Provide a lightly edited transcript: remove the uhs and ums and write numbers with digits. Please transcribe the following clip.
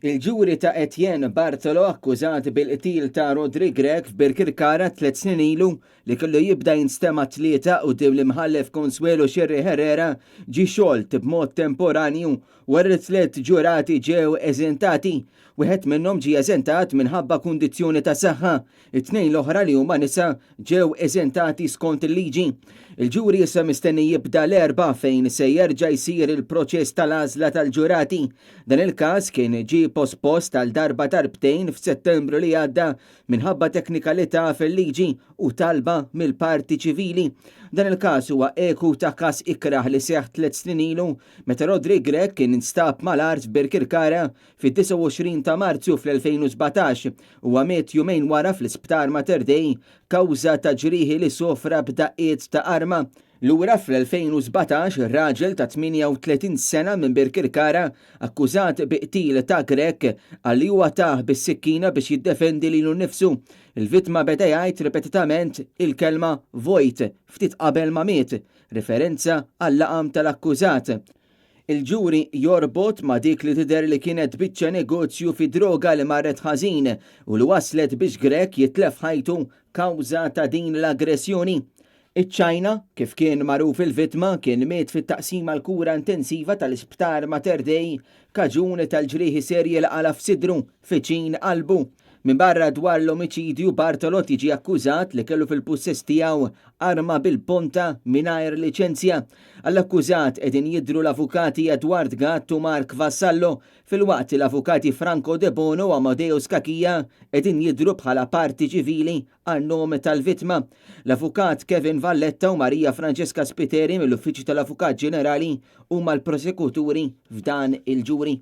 Il-ġuri ta' Etienne Bartolo akkużat bil-qtil ta' Rodri Grech f'Birkirkara tliet snin ilu li kellu jibda jinstema' t-Tlieta quddiem l-Imħallef Consuelo Scerri Herrera ġie xolt b'mod temporanju wara li tliet ġurati ġew eżentati. Wieħed minnhom ġie eżentat minħabba kundizzjoni ta' saħħa. It-tnejn l-oħra li huma nisa ġew eżentati skont il-liġi. Il-ġuri issa mistenni jibda l-Erbgħa fejn se jerġa' jsir il-proċess tal-għażla tal-ġurati. Dan il-każ kien ġie pospost għal darba darbtejn f'Settembru li għadda minħabba teknikalità fil-liġi u talba mill-parti ċivili. Dan il-każ huwa eku ta' każ ikrah li seħħ tliet snin ilu meta Roderick Grech kien instab mal-art f'Birkirkara Fid-29 ta' Marzu fl-2017, huwa miet jumejn wara fl-Isptar Mater Dei kawża ta' ġrieħi li sofra b'daqqiet ta' arma. Lura fl-2017, raġel ta' 38 sena minn Birkirkara akkużat bi qtil ta' Grech qal li huwa tah bis-sikkina biex jiddefendi lilu nnifsu. Il-vittma beda jgħid ripetutament il-kelma vojt ftit qabel ma miet, riferenza għal-laqam tal-akkużat. Il-ġuri jorbot ma' dik li tidher li kienet biċċa negozju fi droga li marret ħażin u li wasslet biex Grech jitlef ħajtu kawża ta' din l-aggressjoni. Iċ-Ċajna, kif kien magħruf il-vittma, kien miet fit-taqsima għall-kura intensiva tal-Isptar Mater Dei kaġun tal-ġrieħi serji li qala' f'sidru, viċin qalbu. Minbarra dwar l-omiċidju, Bartolot jiġi akkużat li kellu fil-pussess tiegħu arma bil-ponta mingħajr liċenzja. Għall-akkużat qegħdin jidhru l-avukati Edward Gatt u Mark Vassallo, filwaqt li l-avukati Franco Debono u Amadeo Scachia qegħdin jidhru bħala parti ċivili għan-nom tal-vittma. L-Avukat Kevin Valletta u Maria Francesca Spiteri mill-Uffiċċju tal-Avukat Ġenerali huma l-prosekuturi f'dan il-ġuri.